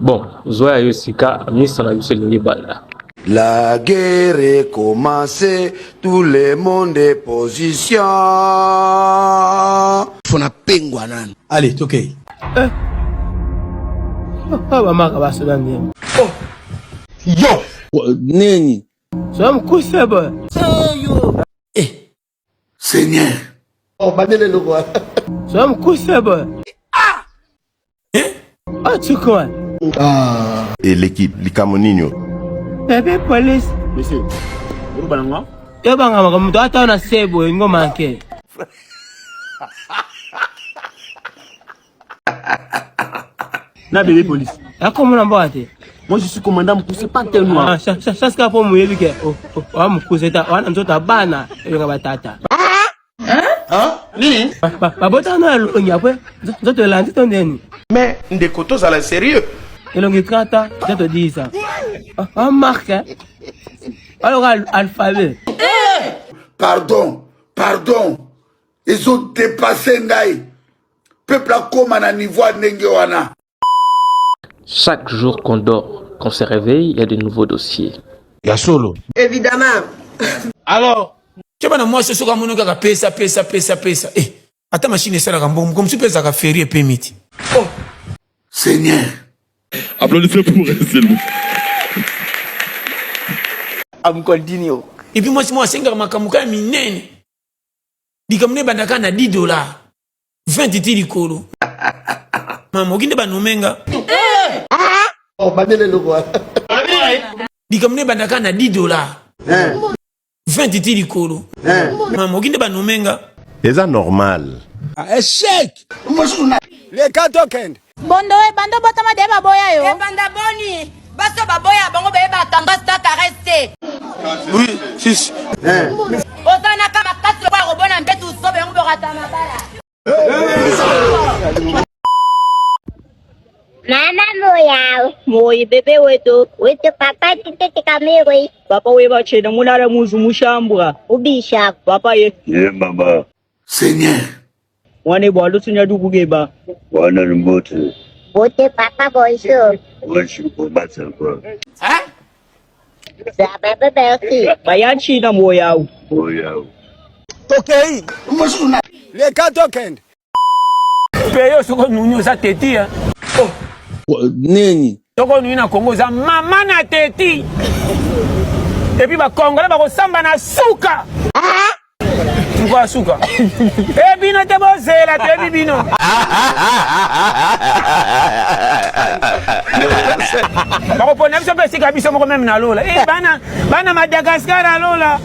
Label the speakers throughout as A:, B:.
A: Bon, zwa ya yo sika, misa na biso elingi ebanda.
B: La guerre est commencée, tout le monde est position.
C: Fona pengwa nanu.
D: Allez, tokei.
E: Eh. Oh, bamaka basoda ndenge.
D: Oh. Yo.
C: Nini?
E: Soya mokuse boye.
C: Eh.
B: Seigneur.
F: Oh, bandele eloko wana.
E: Soya mokuse boye.
D: Ah! Eh?
E: Ah, tukua.
F: Ah.
G: Eleki likambo nini oyo?
E: Bebe police.
H: Monsieur, oloba na nga?
E: Yobanga makambo moto ata na se boye ngo manke.
H: Na bebe police.
E: Akomona mboka te.
H: Moi je suis commandant Mukuse pas tel noir.
E: Ah, chasse ka po moyebi ke oa mukuse ta wana nzoto ya bana ebenga batata.
H: Nini?
E: Babota no elongi apres nzoto elandi to ndeni.
I: Mais ndeko tozala sérieux.
E: Elongi 30 ans, nzoto 10 ans. Ah, marque. Alors alphabet.
B: Pardon, pardon. Ezo dépasser ngai. Peuple akoma na niveau ya ndenge wana.
A: Chaque jour qu'on dort, qu'on se réveille, il y a de nouveaux dossiers.
D: Ya solo.
J: Évidemment.
D: Alors, keba na mwasi soki amoni kaka pesa pesa pesa pesa eh, ata machine esalaka mbongo moko mosusu mpe ezalaka feri epemi ti.
B: Oh Seigneur.
K: Applaudissez pour elle, s'il vous plaît.
H: I'm continue.
D: Et puis mwasi moko asengaka makambo kaka minene. Likambo na ebandaka na 10 dollars. 20 ti likolo. Mama oki nde banome nga.
F: Oh, bandele eloko wana.
D: Likambo na ebandaka na 10 dollars. 20 ti likolo. Mama oki nde banome nga.
G: Eza normal.
C: Échec.
I: Leka tokende.
L: Bondo e bando botama de baboya yo.
J: Ebanda boni baso baboya bango bayeba tendance ta caresse te.
I: Oui, si.
J: Oza na kama makasi lokola kobona mbetu sobe yango bokata mabala.
L: Mama moya moyi bebe wetu wetu papa titete kamere
H: Papa we bachena mulala muzu mushambwa.
L: ubisha
H: Papa ye.
K: Ye mama.
B: Seigneur.
H: Mwana bwalo tunya dukugeba.
K: Wana ni mbote.
L: bote papa bonjour
K: Bonjour, comment ça va?
L: ça va bebe merci
H: Bayachina moyawu.
K: Oya.
I: Tokei. Leka tokende.
D: Mpe yo soki onuni oza teti hein.
C: Oh. Nini?
D: Soki onuni na Congo oza mama na teti. Et puis ba Congolais bakosamba na suka. Moko ya suka. E bino te bozela toyebi bino. Bakopona biso mpe esika biso moko meme na lola. E bana bana Madagascar ya lola.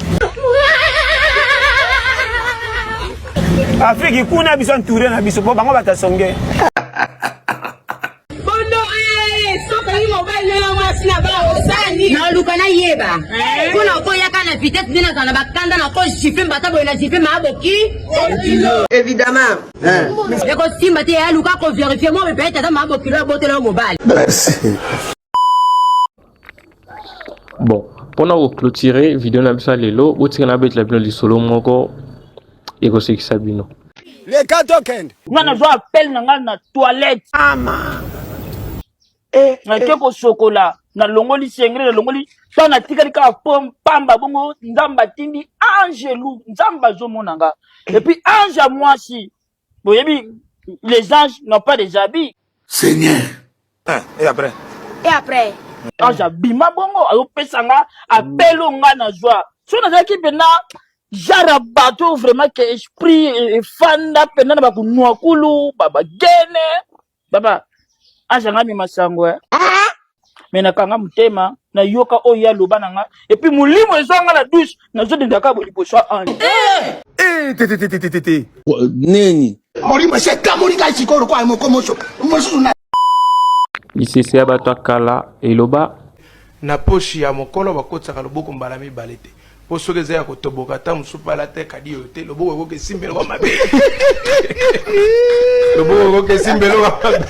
D: Afrique kuna biso entouré na biso po bango bato ya songe.
L: Bondo eh, soki mobali na mwasi na ba osani.
J: Naluka nayeba mpo na okoyaka na vitesse nde nazala na bakanda na ko jipe mbata boye na jipe maaboki
F: Évidemment.
J: ekosimba te aluka koverifie mwa bepeye tata maabokilo abotela yo mobali.
B: Merci.
A: Bon, mpona koclôturer video na biso ya lelo, botika nabetela bino lisolo moko ekosekisa bino.
I: Leka tokende.
H: Nga nazwa appel na nga na toilette.
D: Ama.
H: Eh, nake kosokola nalongoli sengre nalongoli ntango natikali kaka po pamba bongo nzambe atindi angelu nzambe azomona nga epuis ange ya mwasi boyebi les anges n'ont pas des habits.
B: Seigneur.
D: Et après?
L: Et après?
H: Ange abima bongo azopesa nga appel oyo nga nazwa soki nazalaki mpena genre ya bato vraiment ke esprit efanda mpena na bakunuakulu babagene baba ange anga amema sango eh. Me nakanga motema nayoka oyo ye aloba na nga epuis molimo ezwa nga na douche nazodenda kaka boye liboso ya ange.
I: Eh, te te te te te te.
C: Nini?
B: Molimo esi ekamoli ngai sikoyo lokola mokomoso mosusu na
A: Lisese ya bato ya kala eloba.
I: Na poche ya mokolo bakotisaka loboko mbala mibale te po soki eza ya kotoboka ata mosusu pe alata kadi oyo te loboko ekoki esimba eloko mabe loboko ekoki esimba eloko mabe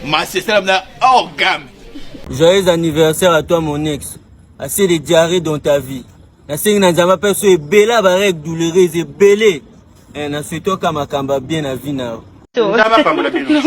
K: Masesela na hors gamme.
M: Joyeux anniversaire à toi mon ex. Assez de diarrhée dans ta vie. Nasengi na Nzambe apesa yo ebele ya ba règles douloureuses ebele. Eh, na souhaite oka makambo ya bien na vie na yo.
I: Nzambe apambola bino.